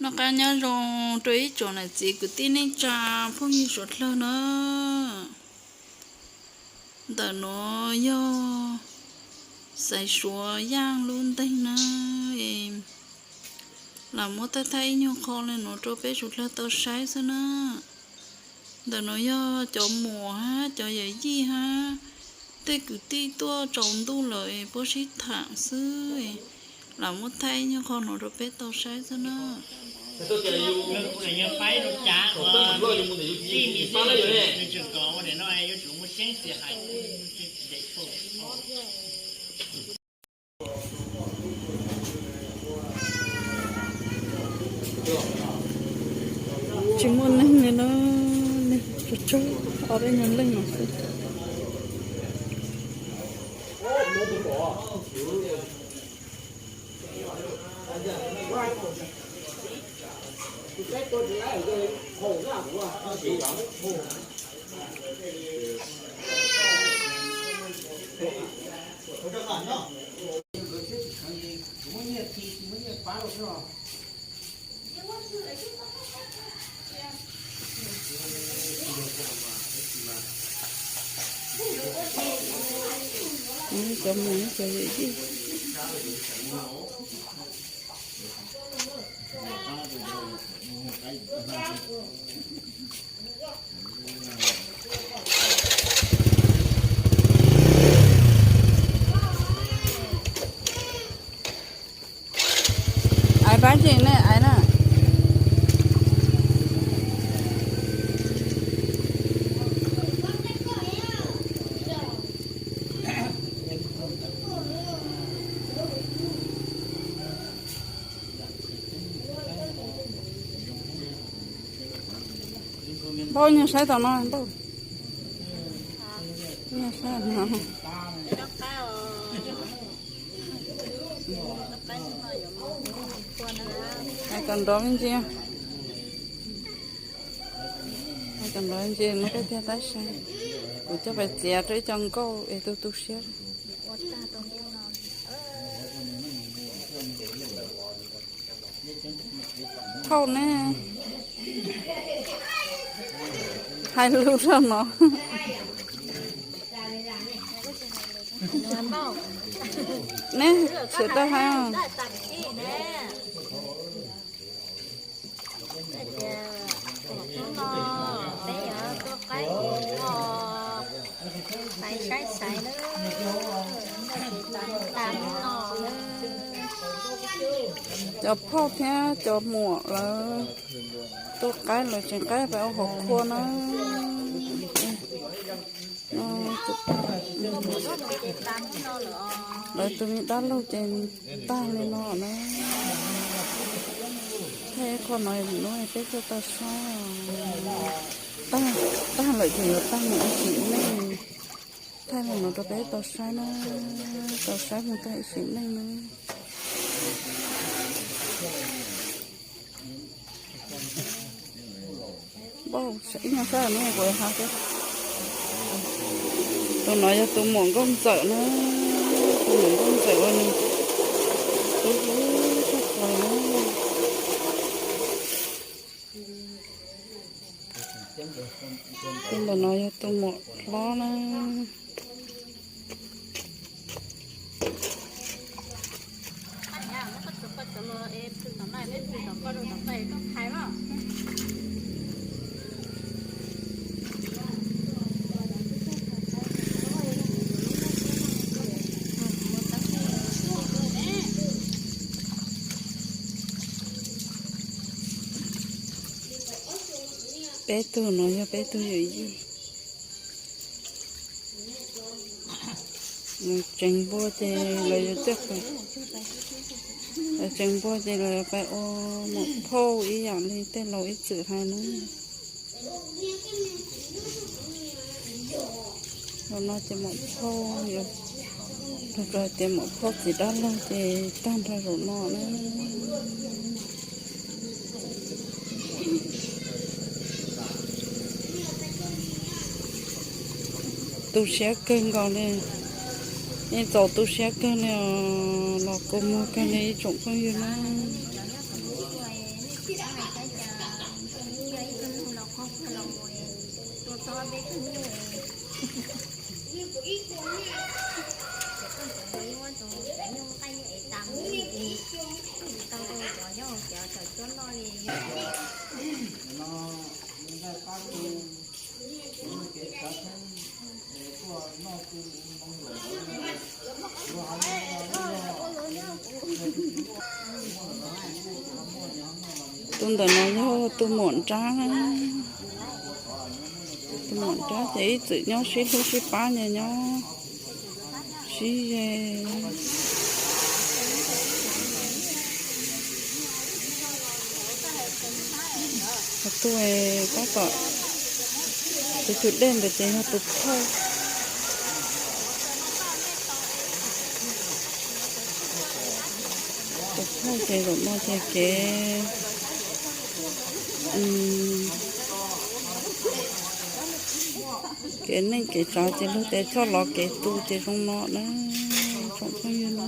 Noj qab nyob zoo rau ib tsoom niam txiv kwv tij neej tsa phooj ywg suav dlawg na. Ntawm nuav yog xaiv suav yaaj lub nteeg na. Lam muab thaij thaij ib nyuag qho le nuav rau peb suav dlawg tau saib xwb na. Ntawm nuav yog cov muam hab cov yawm yij hab tej kwv tij tuaj tsaus ntuj lawm puab sib tham xwb. Lam muab thaij ib nyuag qho nuav rau peb tau saib xwb na. Tsis muaj neeg li na, neeg tsaug tsaug, ob peb nyuag leej no xwb. Cov muam cov yawm yij. Aiv, pab tseem nej aiv na. Npauj, nyuag saib tom no, npauj. Nyuag saib no. Hais kom nrov me ntsis. Hais kom nrov ntsis no peb thiaj tab saib. Kuv coj pais txiav rau ib co nkauj es tu tu siab. Phauj ne, hais lus rau no. Neb tseem tau hais os. Hnub no peb yuav tua qaib ua pog, pais saib xaiv na, tas hnub no na. Cov phauj thiab cov muam lawv tua qaib, lawv tseem qaib pais ua hauv khua na. Lawv tus me dab laug ces tag li no na. Thaij qhov no lub peb tuaj tau saib. Tag lawm ces yuav tag mus ib sim neej. Thaij li no rau peb tau saib na, tau saib mus tag ib sim neej na. Npauj, ib nyuag sab no kuv hais xwb. Tus no yog tus muam nkauj ntxawm na, tus muam nkauj ntxawm uas nws hlub hlub tshaj plaws na. Tus ntawm no yog tus muam hlob na. Peb tug no yog peb tug yawm yij. Tseev npua ces lawv yuav txawj, lawv tseev npua ces lawv yuav pais ua maum phauj ib yam li tej laus ib txwm hais na. Zaum no ces maum phauj, lawv hais tias maum phauj txiv dab laug ces tag nrho zaum no na. Tu siab kawg nkaus li, yeej txaus tu siab kawg li os, los kua muag kawg li ib tsoom phooj ywg na. Tus ntawm no yog tus muam nrab na. Tus muam nrab ces ib txwm nyob sib hlub sib pab, nyob sib ze. Ho tus tab tom tus tus dej ntawd ces yog tus phauj. Tus phauj ces zaum no ces kev, kev neej kev tsav ces luag tes choj los kev tu ces zoo no na, tsoom phooj ywg na.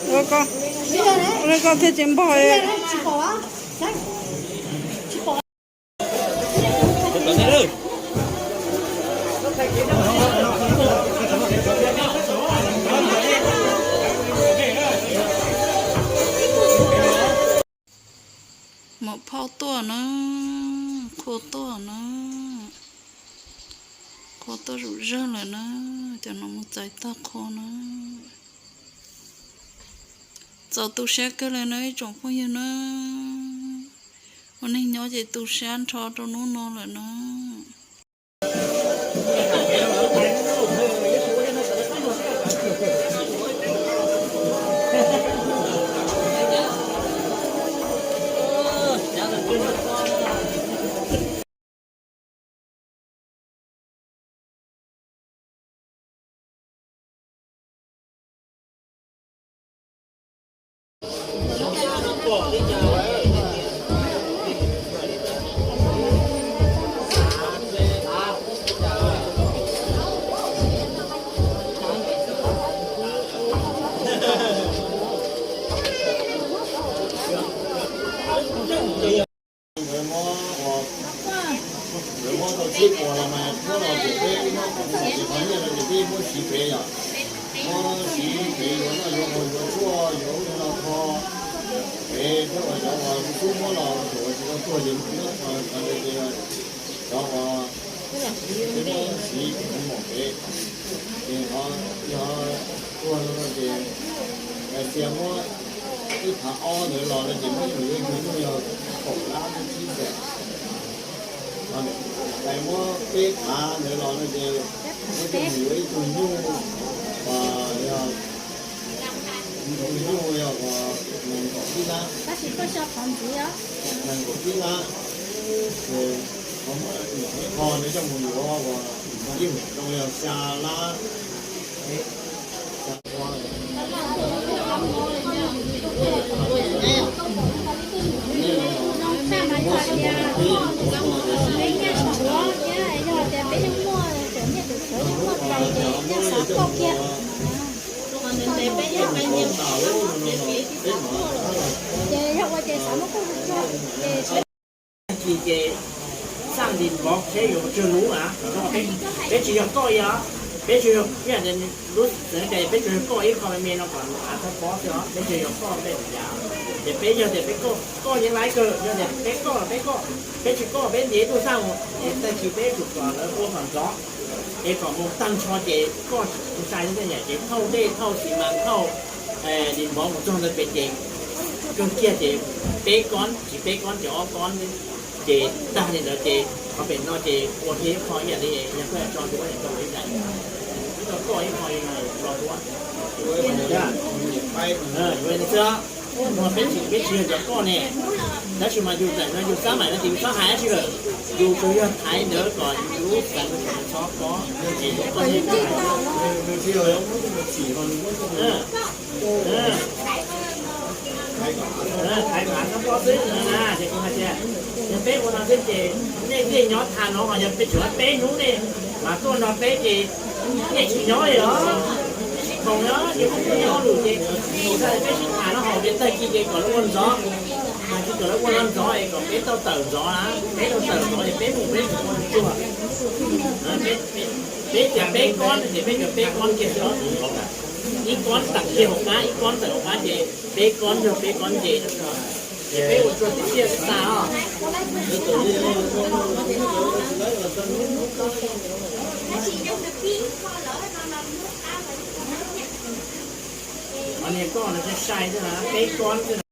Ua koj, ua koj thiaj tsis npog. Muam phauj tuaj na, qhua tuaj na, qhua tuaj zuj zawg lawm na, cov no mus txais tag qhua na. Txaus tu siab kawg lawm na ib tsoom phooj ywg na, ua neeg nyob ces tu siab nrho rau hnub no lawm na. Nkawd muab, nkawd muab tau tsib puas los mas muab los ces peb muab kuv tus qhov nyiaj no ces peb muab siv pem yom. Muab siv pem yuav noj yuav haus yuav tshuaj yuav ub yuav no kho pem thiab uas cov uas xub muab los thaum uas tsis tau tuag ces mus nyob qhov ntawd ces cov uas peb muab siv pem mus pem ces yog tuag no ces Xias muab ib phav ob ntawd los no ces muab ib mus yuav ib tug nyuj yog kaum lab tsib xees. Muab peb phav ntawd los no ces muab coj mus yuav ib tug nyuj uas yog ib tug nyuj yog uas nees nkaum ib lab, nees nkaum ib lab. Ces ho muab ib qho ntawd coj mus yuav uas ib mus zoo yog xya lab. Ces yog ua ces xav muab koj, ces tag kis ces xaj lis vov thiab yuav tsawg lub a, peb tsis yog koj ib, peb tsis yog lub, peb tsis yog koj ib qho me me no kom av txhob pob xwb os, peb tsis yog koj peb yav. Ces peb yog tias peb koj, koj yeej laib kawg, yog tias peb koj los peb koj, peb tsis koj peb ntiav ib tug xaj mus es tag kis peb tsum kom lawv ua kom ntxov, es kom mus tag nrho ces koj tus sai xwb tej yam ces thauj dej thauj xis mas thauj lis vov mus txog ntawd pem ces kawg kiag ces peb kob, tsis peb kob ces ob kob, ces tag li ntawd ces qhov pem no ces ua thiab ib qho ib yam li yog koj yuav tso duab ces koj ua ib daim, koj ib qho li no tso duab. Yuav li ntawd xwb, peb tsis, peb tsis yog cov koj ne, tab sis mas yus txawm no yus xab maim no ces yus txhob hais dab tsi lawm, yus tsuas yog thaiv ntawd kom yus lub xav txhob pob. Thaiv kom av txhob pob xwb na, ces kuv hais tias yog peb ua no xwb ces nej thiaj nyob tha no, ho yog peb tsuas peb hnub nej mas tuaj nrog peb ces nej tsis nyob li os, nej sib koom os, ces peb nyob lus ces tus tag peb sib tham no haus ces tag kis ces kom lawv ua ntxov, tag kis kom lawv ua no ntxov es kom peb tau tawm ntxov na, peb tau tawm ntxov es peb mus peb mus ua tsuag. Peb tias peb kob ces peb tias peb kob kiag xwb, ib kob tawm kiag hauv qab, ib kob tawm hauv qab ces peb kob yog peb kob nce no, ces peb ua tsuag tib tiaj xwb tas os. Niag koj no sai sai xwb na, peb kob xwb na.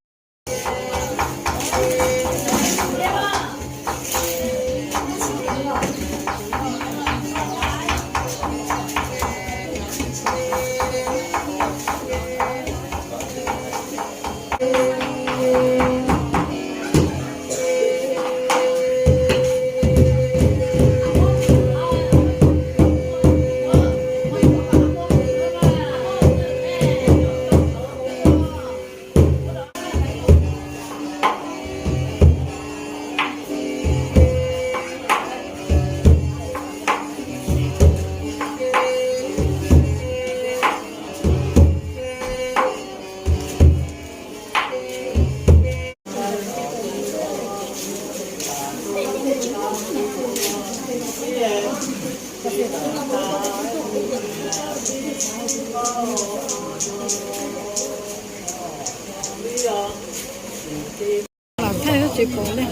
Los thaij tsis pom li.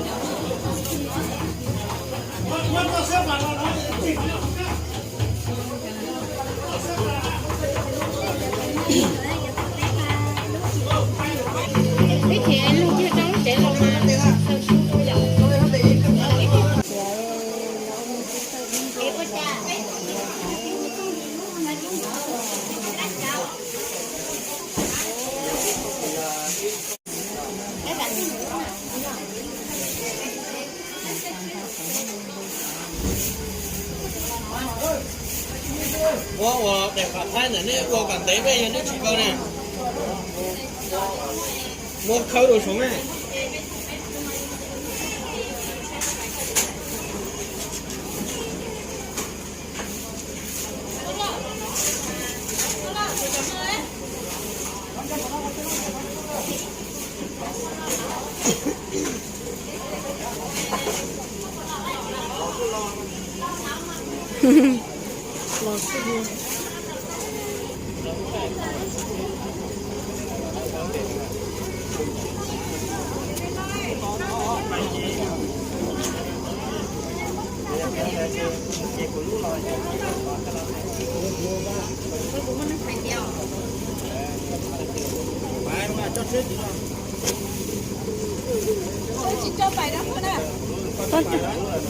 Ib chim luag kiag rau lub tsev los mas. Ua ua daim qham thaib ntawm nej ua kom ntev peb yog nej tsis kaw na. Muab khawb rau saud na.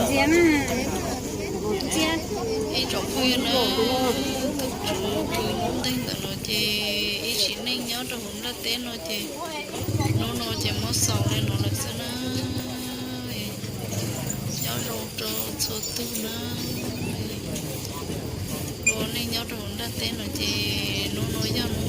Ntxias na, ntxias. Ib tsoom phooj ywg na, tsuav kws lub nteej ntawm no ces ib sim neej nyob rau hauv nplaj teb no ces hnub no ces muab xaus li no lawm xwb na. Nyob zoo rau txhua tus na, ua neej nyob rau hauv nplaj teb no ces hnub no yog hnub